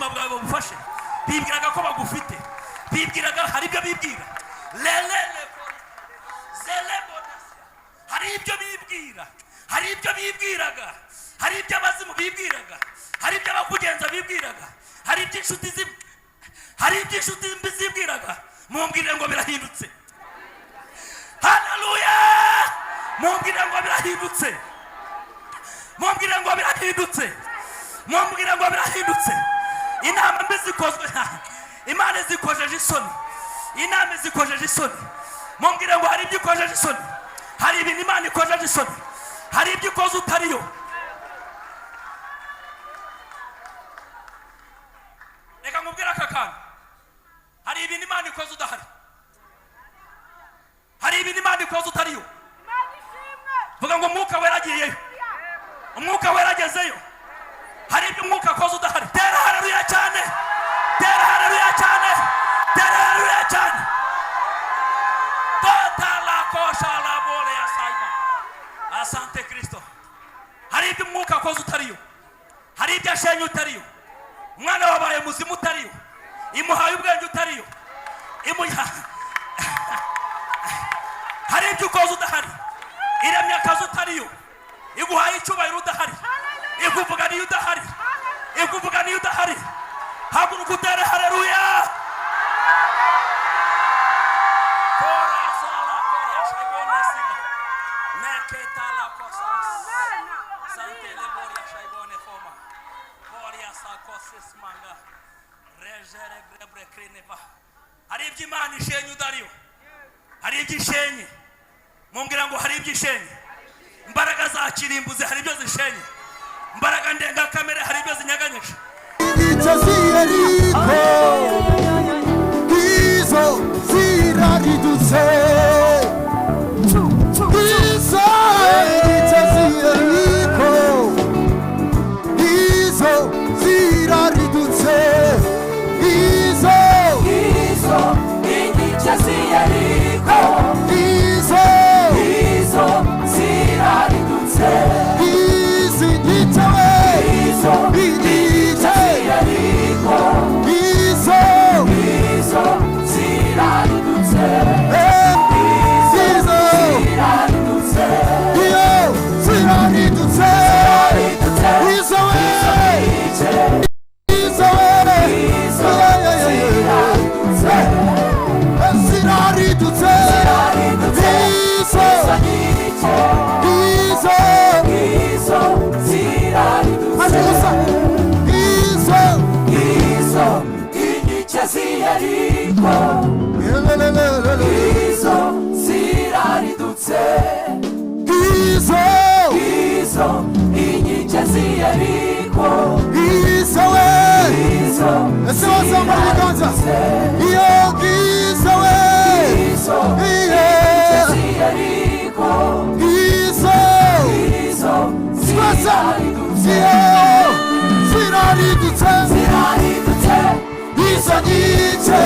ubuzima bwawe babufashe. Bibwiraga ko bagufite, bibwiraga, hari ibyo bibwira. Lelele zelebonasi, hari ibyo bibwira, hari ibyo bibwiraga, hari ibyo abazimu bibwiraga, hari ibyo abakugenza bibwiraga, hari ibyo inshuti mbi zibwiraga. Mumbwire ngo birahindutse. Haleluya! Mumbwire ngo birahindutse, mumbwire ngo birahindutse, mumbwire ngo birahindutse. Inama mbi zikozwe, Imana zikojeje isoni, inama zikojeje isoni. Mumbwire ngo hari ibyo ikojeje isoni, hari ibintu Imana ikojeje isoni, hari ibyo ikoze utariyo. Reka nkubwire aka kantu: hari ibintu Imana ikoze udahari, hari ibintu Imana ikoze utariyo. Vuga ngo Umwuka Wera agiyeyo, Umwuka Wera agezeyo. Hari ibyo Umwuka akoze udahari. Tera haleluya cyane, tera haleluya cyane, tera haleluya cyane. Totalakosha labore ya saima. Asante Kristo. Hari ibyo Umwuka akoze utariyo, hari ibyo ashenye utariyo. Umwana wabaye muzima utariyo, imuhaye ubwenge utariyo, imuha. Hari ibyo ukoze udahari, iremye akazi utariyo, iguhaye icyubahiro udahari, ikuvuga niyo udahari, ikuvuga niyo udahari. Haguruka utere haleluya. Kora sala koria shaibone siga. Neketa la kosas. Sante le boria shaibone foma. Boria sakosis manga. Rejere grebre krineva. Hari ibyo Imana ishenye udariyo, hari ibyo ishenye. Mumbwira ngo hari ibyo ishenye. Imbaraga za kirimbuzi hari ibyo zishenye, imbaraga ndengakamere hari ibyo zinyeganyije. Inkike z'i Yeriko izo ziraridutse, izo inkike z'i Yeriko izo ziraridutse, izo Izo inkike z'i Yeriko izo izo ziraridutse. Izi nkike we Izo inkike z'i Yeriko izo izo ziraridutse. Izo Ziraridutse. Iyo ziraridutse. Ziraridutse. Izo we Izo izo we izo Yeah. ziraridutse. Ziraridutse. Ziraridutse. Izo Izo nkike izo izo ziraridutse. Ajusa izo Izo inkike z'i Yeriko Elelelelele. izo ziraridutse. Izo Izo inkike z'i Yeriko izo we izo ese wazamura ibiganza iyo izo we izo iye inkike z'i Yeriko izo izo twese ziraridutse. Iyo ziraridutse. Ziraridutse. Izo nkike.